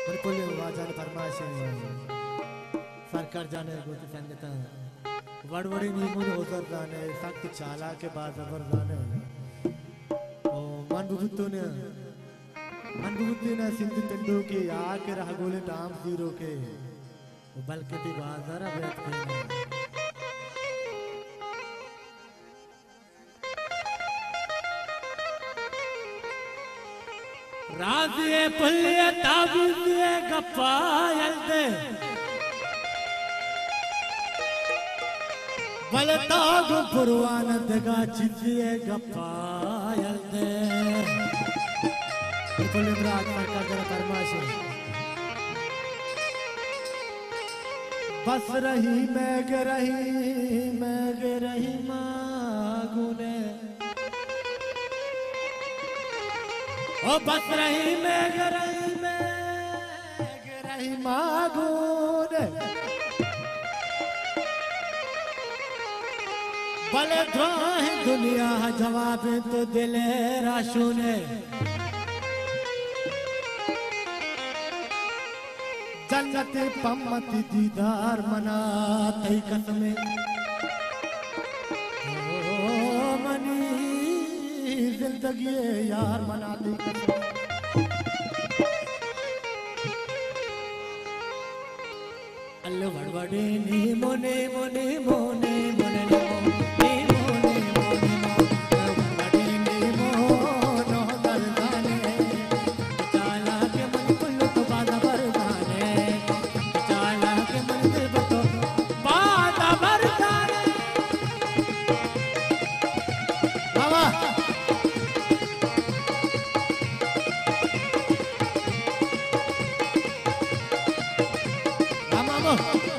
بلکل واجہ نے فرمائش ایں۔ سرکار جان ءَ گوشت سنگتاں، وڑ وڑیں نیمون ءَ ہزر زان ئے، سک چالاک ءُ بازبر زان ئے۔ او من ببوتون، من ببوتین سندھ ٹنڈوکے، یا کہ رہگولیں ٹام زیروکے، او بلکہ تئی بازار ءَ بیت کن۔ رازی ءِ پلی ءَ تابوزی ءِ گپا یل دے، بلے تو گوں پروان ءَ دگہ چیزی ءِ گپا یل دے۔ بلکل برات سرکار جان ءِ فرمائش ایں۔ بس رحیم ءَ گے، رحیم ءَ گے، رحیم ءَ گون ئے۔ او بس رحیم ءَ گے، رحیم ءَ گے، رحیم ءَ گون ئے۔ بلے دراہیں دنیا ءَ جواب ایں تو دل ءَ را شون ئے۔ جنت ءَ پمتی دیدار منا تئی قسم ایں۔ او منی زندگی ءِ یار منا تئی قسم ایں۔ اللہ وڑ وڑیں نیمو، نیمو، نیمو، نیمو، نیمو، نیمو، نیمو، نیمو، وڑ وڑیں نیمو، نو دردانے۔ چالاک من کل تو بازبر زان ئے، چالاک من دل تو بازبر زان ئے۔ واہ واہ۔ واہ مامو۔